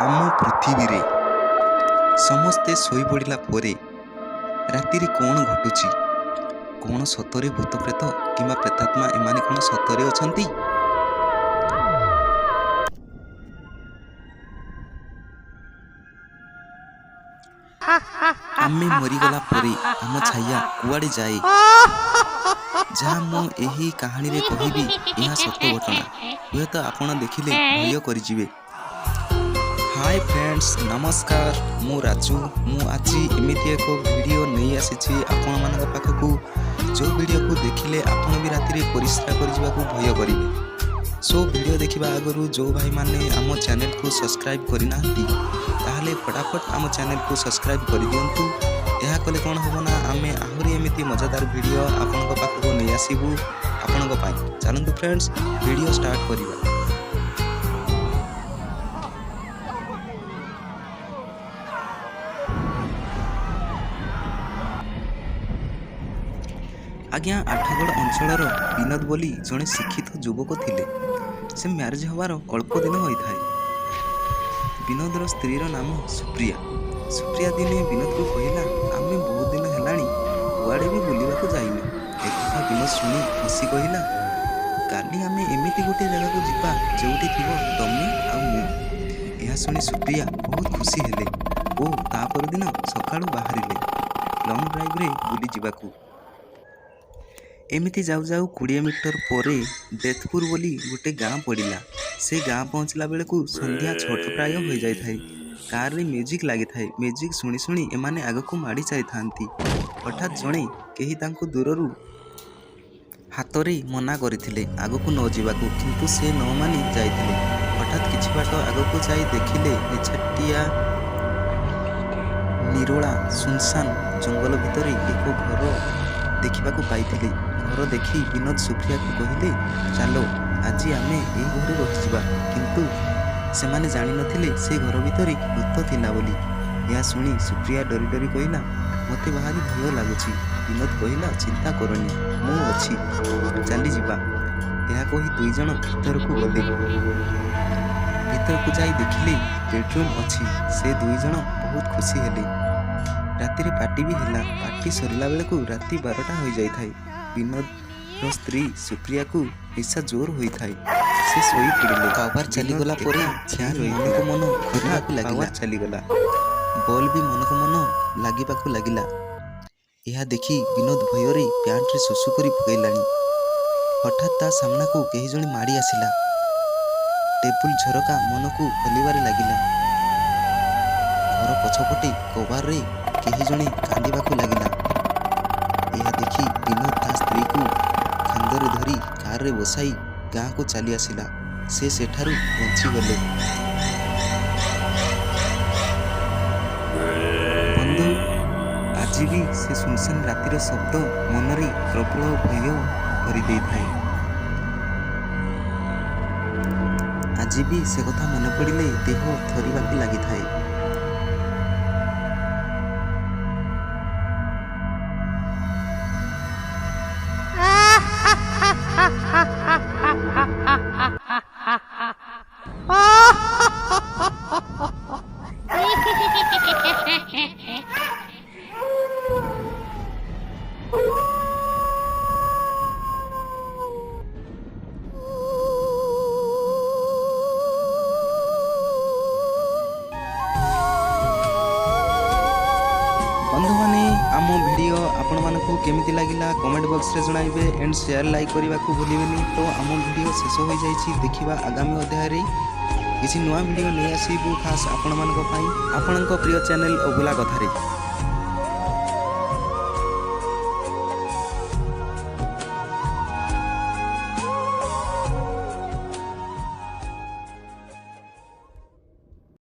ଆମ ପୃଥିବୀରେ ସମସ୍ତେ ଶୋଇପଡ଼ିଲା ପରେ ରାତିରେ କ'ଣ ଘଟୁଛି? କ'ଣ ସତରେ ଭୂତ ପ୍ରେତ କିମ୍ବା ପ୍ରେତାତ୍ମା ଏମାନେ କ'ଣ ସତରେ ଅଛନ୍ତି? ଆମେ ମରିଗଲା ପରେ ଆମ ଛାୟା କୁଆଡ଼େ ଯାଏ? ଯାହା ମୁଁ ଏହି କାହାଣୀରେ କହିବି, ଏହା ସତ ଘଟଣା। ହୁଏତ ଆପଣ ଦେଖିଲେ ଭୟ କରିଯିବେ। ହାଏ ଫ୍ରେଣ୍ଡସ୍, ନମସ୍କାର। ମୁଁ ରାଜୁ। ମୁଁ ଆଜି ଏମିତି ଏକ ଭିଡ଼ିଓ ନେଇ ଆସିଛି ଆପଣମାନଙ୍କ ପାଖକୁ, ଯେଉଁ ଭିଡ଼ିଓକୁ ଦେଖିଲେ ଆପଣ ବି ରାତିରେ ପରିସ୍ରା କରିଯିବାକୁ ଭୟ କରିବେ। ସୋ ଭିଡ଼ିଓ ଦେଖିବା ଆଗରୁ ଯେଉଁ ଭାଇମାନେ ଆମ ଚ୍ୟାନେଲକୁ ସବସ୍କ୍ରାଇବ୍ କରିନାହାନ୍ତି, ତାହେଲେ ଫଟାଫଟ ଆମ ଚ୍ୟାନେଲକୁ ସବସ୍କ୍ରାଇବ୍ କରିଦିଅନ୍ତୁ। ଏହା କଲେ କ'ଣ ହେବ ନା, ଆମେ ଆହୁରି ଏମିତି ମଜାଦାର ଭିଡ଼ିଓ ଆପଣଙ୍କ ପାଖକୁ ନେଇ ଆସିବୁ ଆପଣଙ୍କ ପାଇଁ। ଚାଲନ୍ତୁ ଫ୍ରେଣ୍ଡସ୍, ଭିଡ଼ିଓ ଷ୍ଟାର୍ଟ କରିବା। ଆଜ୍ଞା, ଆଠଗଡ଼ ଅଞ୍ଚଳର ବିନୋଦ ବୋଲି ଜଣେ ଶିକ୍ଷିତ ଯୁବକ ଥିଲେ। ସେ ମ୍ୟାରେଜ୍ ହେବାର ଅଳ୍ପ ଦିନ ହୋଇଥାଏ। ବିନୋଦର ସ୍ତ୍ରୀର ନାମ ସୁପ୍ରିୟା। ସୁପ୍ରିୟା ଦିନେ ବିନୋଦକୁ କହିଲା, ଆମେ ବହୁତ ଦିନ ହେଲାଣି କୁଆଡ଼େ ବି ବୁଲିବାକୁ ଯାଇନୁ। ଏକଥା ବିନୋଦ ଶୁଣି ହସି କହିଲା, କାଲି ଆମେ ଏମିତି ଗୋଟେ ଜାଗାକୁ ଯିବା ଯେଉଁଠି ଥିବ ତମେ ଆଉ ମୁଁ। ଏହା ଶୁଣି ସୁପ୍ରିୟା ବହୁତ ଖୁସି ହେଲେ ଓ ତା ପରଦିନ ସକାଳୁ ବାହାରିଲେ ଲଙ୍ଗ୍ ଡ୍ରାଇଭ୍ରେ ବୁଲିଯିବାକୁ। ଏମିତି ଯାଉ ଯାଉ 20 ମିଟର ପରେ ବେତପୁର ବୋଲି ଗୋଟେ ଗାଁ ପଡ଼ିଲା। ସେ ଗାଁ ପହଞ୍ଚିଲା ବେଳକୁ ସନ୍ଧ୍ୟା 6ଟା ପ୍ରାୟ ହୋଇଯାଇଥାଏ। କାରରେ ମ୍ୟୁଜିକ୍ ଲାଗିଥାଏ। ମ୍ୟୁଜିକ୍ ଶୁଣି ଶୁଣି ଏମାନେ ଆଗକୁ ମାଡ଼ି ଚାଲିଥାନ୍ତି। ହଠାତ୍ ଜଣେ କେହି ତାଙ୍କୁ ଦୂରରୁ ହାତରେ ମନା କରିଥିଲେ ଆଗକୁ ନ ଯିବାକୁ, କିନ୍ତୁ ସେ ନ ମାନି ଯାଇଥିଲେ। ହଠାତ୍ କିଛି ବାଟ ଆଗକୁ ଯାଇ ଦେଖିଲେ ନିଛାଟିଆ ନିରୋଳା ସୁନସାନ ଜଙ୍ଗଲ ଭିତରେ ଏକ ଘର ଦେଖିବାକୁ ପାଇଥିଲେ। ଘର ଦେଖି ବିନୋଦ ସୁପ୍ରିୟାକୁ କହିଲେ, ଚାଲ ଆଜି ଆମେ ଏହି ଘରେ ରହିଯିବା। କିନ୍ତୁ ସେମାନେ ଜାଣିନଥିଲେ ସେ ଘର ଭିତରେ ଭୂତ ଥିଲା ବୋଲି। ଏହା ଶୁଣି ସୁପ୍ରିୟା ଡରି ଡରି କହିଲା, ମୋତେ ଭାରି ଭୟ ଲାଗୁଛି। ବିନୋଦ କହିଲା, ଚିନ୍ତା କରନି, ମୁଁ ଅଛି, ଚାଲିଯିବା। ଏହା କହି ଦୁଇ ଜଣ ଭିତରକୁ ଗଲେ। ଭିତରକୁ ଯାଇ ଦେଖିଲେ ବେଡରୁମ୍ ଅଛି। ସେ ଦୁଇ ଜଣ ବହୁତ ଖୁସି ହେଲେ। ରାତିରେ ପାର୍ଟି ବି ହେଲା। ପାର୍ଟି ସରିଲା ବେଳକୁ ରାତି 12ଟା ହୋଇଯାଇଥାଏ। ବିନୋଦର ସ୍ତ୍ରୀ ସୁପ୍ରିୟାକୁ ନିଶା ଜୋର ହୋଇଥାଏ। ସେ ଶୋଇପଡ଼ିଲେ। ପାୱାର ଚାଲିଗଲା ପରେ ଫ୍ୟାନ୍ ମନକୁ ମନ ଘୂରିବାକୁ ଲାଗିଲା, ଚାଲିଗଲା। ବଲ୍ ବି ମନକୁ ମନ ଲାଗିବାକୁ ଲାଗିଲା। ଏହା ଦେଖି ବିନୋଦ ଭୟରେ ପ୍ୟାଣ୍ଟରେ ଶୁଶୁ କରି ପକାଇଲାଣି। ହଠାତ୍ ତା ସାମ୍ନାକୁ କେହି ଜଣେ ମାଡ଼ି ଆସିଲା। ଟେବୁଲ ଝରକା ମନକୁ ଖୋଲିବାରେ ଲାଗିଲା। ଘର ପଛପଟେ କବାରରେ କେହି ଜଣେ କାନ୍ଦିବାକୁ ଲାଗିଲା। ଏହା ଦେଖି ବିନୋଦ ତା ସ୍ତ୍ରୀକୁ କାନ୍ଧରେ ଧରି କାରରେ ବସାଇ ଗାଁକୁ ଚାଲି ଆସିଲା। ସେ ସେଠାରୁ ବଞ୍ଚିଗଲେ। ବନ୍ଧୁ, ଆଜି ବି ସେ ସୁନସାନ ରାତିର ଶବ୍ଦ ମନରେ ପ୍ରବଳ ଭୟ ଭରି ଦେଇଥାଏ। ଆଜି ବି ସେ କଥା ମନେ ପଡ଼ିଲେ ଦେହ ଥରିବାକୁ ଲାଗିଥାଏ। ବନ୍ଧୁମାନେ, ଆମ ଭିଡ଼ିଓ ଆପଣମାନଙ୍କୁ କେମିତି ଲାଗିଲା କମେଣ୍ଟ ବକ୍ସରେ ଜଣାଇବେ ଆଣ୍ଡ ସେୟାର, ଲାଇକ୍ କରିବାକୁ ଭୁଲିବେନି। ତ ଆମ ଭିଡ଼ିଓ ଶେଷ ହୋଇଯାଇଛି। ଦେଖିବା ଆଗାମୀ ଅଧ୍ୟାୟରେ କିଛି ନୂଆ ଭିଡ଼ିଓ ନେଇ ଆସିବୁ ଖାସ୍ ଆପଣମାନଙ୍କ ପାଇଁ, ଆପଣଙ୍କ ପ୍ରିୟ ଚ୍ୟାନେଲ ଅବୁଲା କଥାରେ।